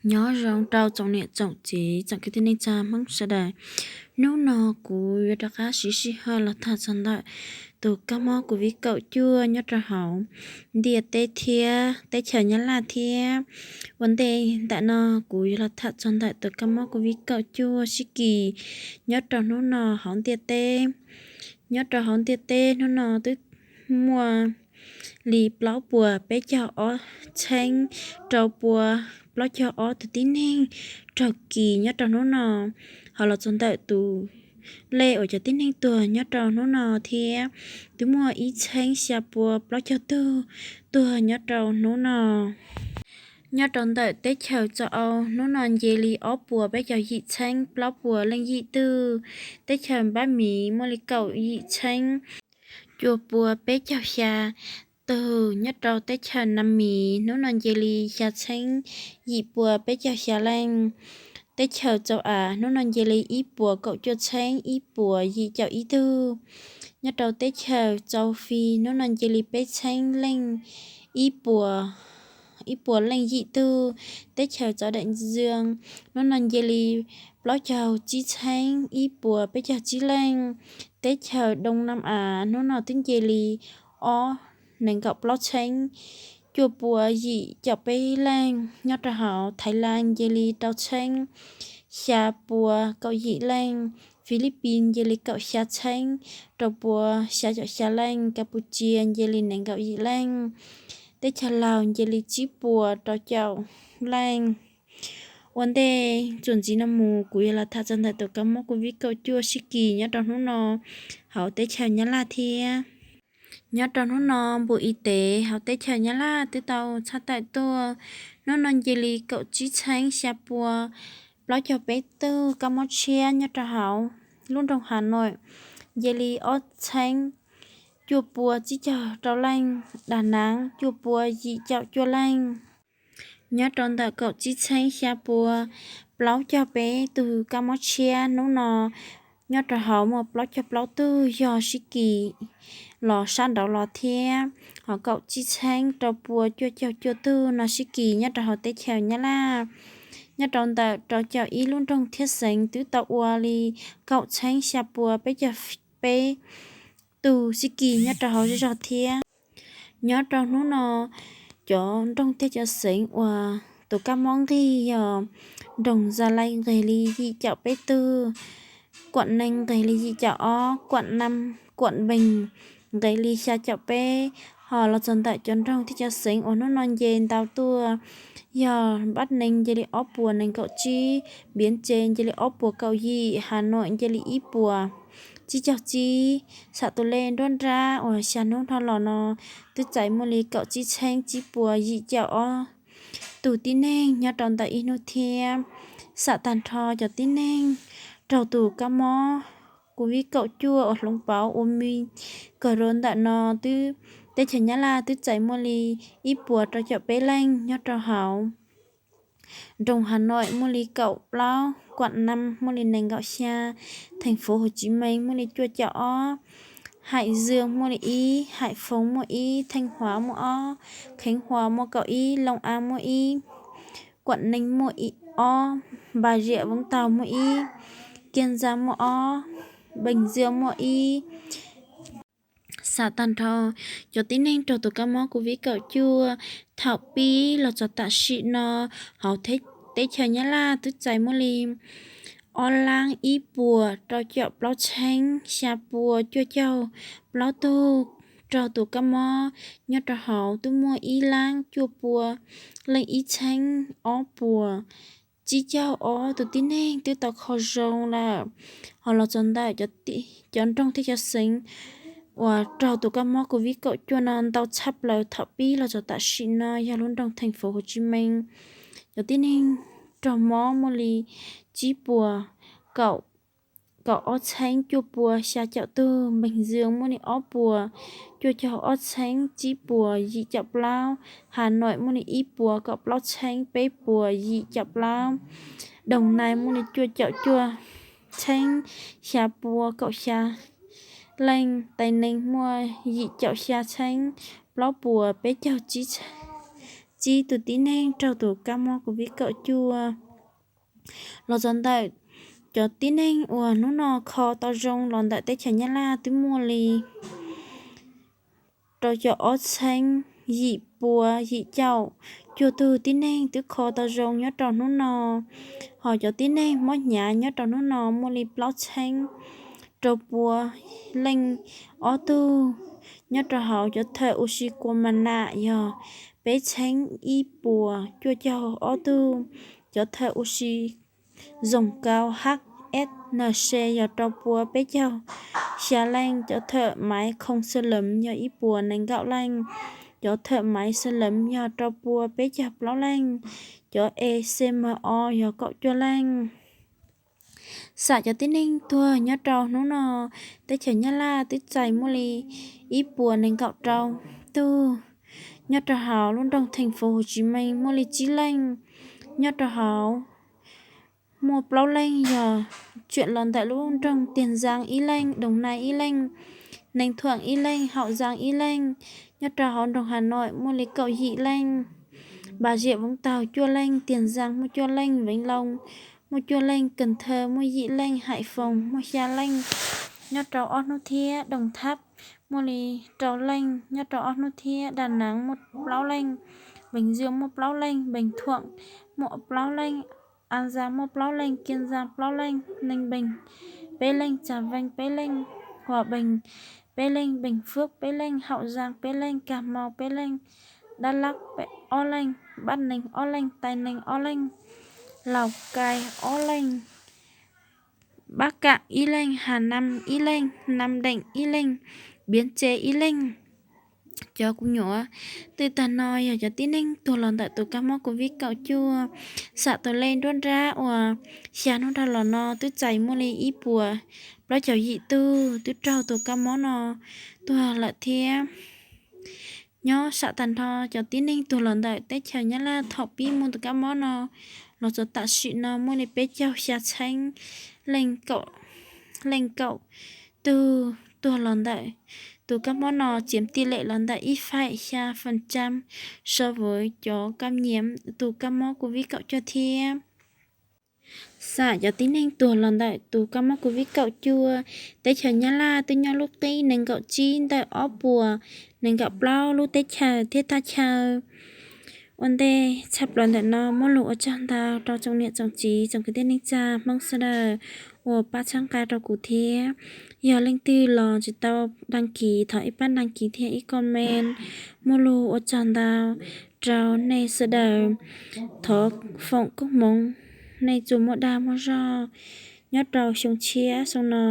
Nyob zoo rau tsoom niam tsoom txiv tsoom kwv tij neej tsa Hmoob sawv daws. Hnub no kuv yuav rov qab siv sij hawm los tham txog ntawm tus kab mob covid kaum cuaj nyob rau hauv ntiaj teb thiab teb chaws Nyab Laj thiab. Ua ntej ntawm no kuv yuav los tham txog ntawm tus kab mob covid kaum cuaj sib kis nyob rau hnub no hauv ntiaj teb. Nyob rau hauv ntiaj teb hnub no twb muaj li plaub puas peb caug ob txheeb rau pua plaub caug ob tus tib neeg raug kis nyob rau hnub no. Ho los txog ntawm tus lej uas cov tib neeg tuag nyob rau hnub no thiab, twb muaj ib txheeb xya pua plaub caug tug tuag nyob rau hnub no. Nyob rau ntawm teb chaws Tsaus Au hnub no nce li ob puas peb caug yim txheeb plaub puas leej yim tug. Teb chaws Npab Mis muaj li kaum yim txheeb cuaj pua peb caug xya tug. Nyob rau teb chaws Nas Mis hnub no nce li xya txheeb yim pua peb caug xya leej. Teb chaws Tsaus Av hnub no nce li ib puas kaum cuaj txheeb ib puas yim caum ib tug. Nyob rau teb chaws Tsaus Fis hnub no nce li peb txheeb leej ib puas ib puas leej yim tug. Teb chaws Tsaus Daim Zoo hnub no nce li plaub caug tsib txheeb ib puas peb caug tsib leej. Teb chaws Doo Nam Av hnub no twb nce li ob nees nkaum plaub txheeb cuaj pua yim caum peb leej. Nyob rau hauv Thailand nce li rau txheeb xya pua kaum yim leej. Philippines nce li kaum xya txheeb rau pua xya caum xya leej. Kapucia nce li nees nkaum yim leej. Teb chaws Laus nce li tsib puas rau caum leej. Ua ntej txuas ntxiv no mus kuv yuav los tham txog ntawm tus kab mob covid kaum cuaj sib kis nyob rau hnub no hauv teb chaws Nyab Laj thiab. Nyob rau hnub no npu i tev hauv teb chaws Nyab Laj twb tau tshaj tawm tuaj. Hnub no nce li kaum tsib txheeb xya pua plaub caug peb tug kab mob tshiab nyob rau hauv lub nroog Has Noim, nce li ob txheeb cuaj pua tsib caug rau leej. Dab Nab cuaj pua yim caum cuaj leej. Nyob rau ntawm kaum tsib txheeb xya pua plaub caug peb tug kab mob tshiab hnub no nyob rau hauv muaj plaub caug plaub tug yog sib kis los sab nraud los thiab. Ho kaum tsib txheeb rau pua cuaj caug cuaj tug no sib kis nyob rau hauv teb chaws Nyab Laj. Nyob rau ntawm rau caum ib lub nroog thiab xeev twb tau ua li kaum txheeb xya pua peb caug peb tug sib kis nyob rau hauv zej zog thiab. Nyob rau hnub no cov nroog thiab cov xeev uas tus kab mob nqig yog nroog Zas Lais nqis li yim caum peb tug, Kuam Nees nqis li yim caum ob, Kuam Nam, Kuam Npees nqis li xya caum peb. Ho los txog ntawm cov nroog thiab cov xeev uas hnub no nce ntau tuaj yog Npab Nees nce li ob puas nees nkaum tsib, Npiav Ces nce li ob puas kaum yim, Has Noim nce li ib puas tsib caug tsib. Xam tus lej nruab nrab uas xya hnub dhau los no twb txais muaj li kaum tsib txheeb tsib puas yim caum ob tug tib neeg nyob rau ntawm ib hnub thiab. Xam tag nrho cov tib neeg raug tus kab mob covid kaum cuaj uas hloov pauv ua mi kawg rau ntawm no twb, teb chaws Nyab Laj twb txais muaj li ib puas rau caum peb leej nyob rau hauv nroog Has Noim muaj li kaum plaub, Kuam Nam muaj li nees nkaum xya, Theej Fuv Huv Tsiv Mees muaj li cuaj caum ob, Haim Zwm muaj li ib, Haim Foos muaj ib, Theej Huav muaj ob, Kheev Huav muaj kaum ib, Looj Av muaj ib, Kuam Nees muaj ob, Npas Ziam Voob Taug muaj ib, Kiag Ntxa muaj ob, Npees Zwm muaj ib. Xam tag nrho cov tib neeg raug tus kab mob covid kaum cuaj thaum pib los txog tam sim no hauv teb chaws Nyab Laj twb txais muaj li ob lab ib puas rau caum plaub txheeb xya pua cuaj caug plaub tug raug tus kab mob. Nyob rau hauv twb muaj ib lab cuaj pua leej ib txheeb ob puas tsib caug ob tus tib neeg twb tau kho zoo lawm. Ho los txog ntawm cov nroog thiab cov xeev uas raug tus kab mob covid kaum cuaj no ntau tshaj plaws thaum pib los txog tam sim no yog lub nroog Theej Fuv Huv Tsiv Mees. Cov tib neeg raug mob muaj li tsib puas kaum ob txheeb cuaj pua xya caum tug, Npees Zwm muaj li ob puas cuaj caug ob txheeb tsib puas yim caum plaub, Has Noim muaj li ib puas kaum plaub txheeb peb puas yim caum plaub, Doos Nais muaj li cuaj caum cuaj txheeb xya pua kaum xya leej, Tais Nees muaj yim caum xya txheeb plaub puas peb caug tsib tsib tug tib neeg raug tus kab mob COVID kaum cuaj. Los txog ntawm cov tib neeg uas hnub no kho tau zoo los ntawm teb chaws Nyab Laj twb muaj li rau caum ob txheeb yim pua yim caum cuaj tug tib neeg twb kho tau zoo nyob rau hnub no. Hos cov tib neeg mob hnyav nyob rau hnub no muaj li plaub txheeb rau pua leej ob tug. Nyob rau hauv cov thawm ua si kua mas nam yog peb txheeb ib puas cuaj caug ob tug. Cov thawm ua si zoo kau HFNC yog rau pua peb caug xya leej. Cov thawm maiv khoo xwb lees yog ib puas nees nkaum leej. Cov thawm maiv xwb lees yog rau pua peb caug plaub leej. Cov ECMO yog kaum cuaj leej. Xam cov tib neeg tuag nyob rau hnub no, teb chaws Nyab Laj twb txais muaj li ib puas nees nkaum rau tug. Nyob rau hauv lub nroog Theej Fuv Huv Tsis Mees muaj li tsib leej. Nyob rau hauv muaj plaub leej yog tsuam los ntawm lub nroog Tiag Ntxaa ib leej, Doos Nais ib leej, Nees Thuam ib leej, Haum Zaa ib leej. Nyob rau hauv nroog Has Noim muaj li kaum yim leej. Npas Ziam Voob Taug cuaj leej, Tiag Ntxaa muaj cuaj leej, Veev Loo muaj cuaj leej, Kees Thawj muaj yim leej, Haim Foos muaj xya leej. Nyob rau ob hnub thiab Doos Thab muaj li rau leej. Nyob rau ob hnub thiab Dab Naav muaj plaub leej, Npees Zuag muaj plaub leej, Npees Thuam muaj plaub leej, As Zaa muaj plaub leej, Kias Zaa plaub leej, Nees Npees peb leej, Tsav Veej peb leej, Huas Npees peb leej, Npees Fuab peb leej, Haum Zaa peb leej, Kas Mau peb leej, Dab Lab ob leej, Npab Nees ob leej, Tais Nees ob leej, Laus Kais ob leej, Npab Kam ib leej, Has Nam ib leej, Nam Deem ib leej, Npiav Tse ib leej. Cov kuv nyuam twj tag no yog cov tib neeg tuag los ntawm tus kab mob COVID kaum cuaj. Xam tus lej nruab nrab uas xya hnub dhau los no twb txais muaj li ib puas plaub caug yim tug twb raug tus kab mob no tuag lawm thiab. Nyob sam tag nrho cov tib neeg tuag los ntawm teb chaws Nyab Laj thaum pib muaj tus kab mob no los txog tam sim no muaj li peb caug xya txheeb leej kaum tug tuag los ntawm tus kab mob no, chiếm tỷ lệ los ntawm ib phẩy xya phần trăm so với cov ca nhiễm tus kab mob COVID kaum cuaj thiab. Xam cov tib neeg tuag los ntawm tus kab mob COVID kaum cuaj, teb chaws Nyab Laj twb nyob lub qib nees nkaum tsib ntawm ob puas nees nkaum plaub lub teb chaws thiab thaj chaw. Ua ntej tshaj plaws ntawm no muaj lus ua tsaug ntau rau tsoom niam tsoom txiv tsoom kwv tij neej tsa Hmoob sawv daws uas pab txhawb nqa rau kuv thiab. Yog leej twg los tsis tau đăng ký thov ib pab đăng ký thiab ib comment. Muaj lus ua tsaug ntau rau nej sawv daws. Thov foom koob hmoov nej tsuas muaj dag muaj zog nyob rau xyoo tshiab xyoo no.